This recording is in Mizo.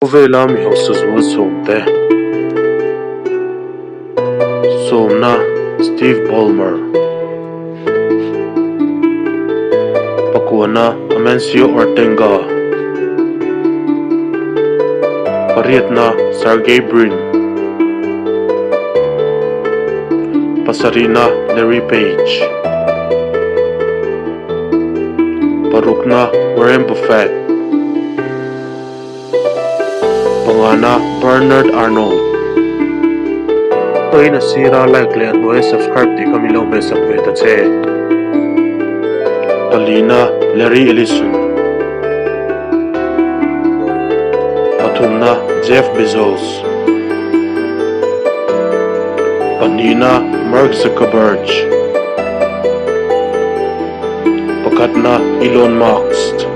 Khawvela mi hausa zual sawmte sawmna Steve Ballmer, pakuana Amancio Ortega, pariatna Sergey Brin, pasarihna Larry Page, parukna Warren Buffett. Pangana Bernard Arnault. Pawhin a sira like leh a hnuaia subscribe tih kha min lo hmehsak ve ta che. Palina Larry Ellison. Pathumna Jeff Bezos. Pahnihna Mark Zuckerberg. Pakhatna Elon Musk.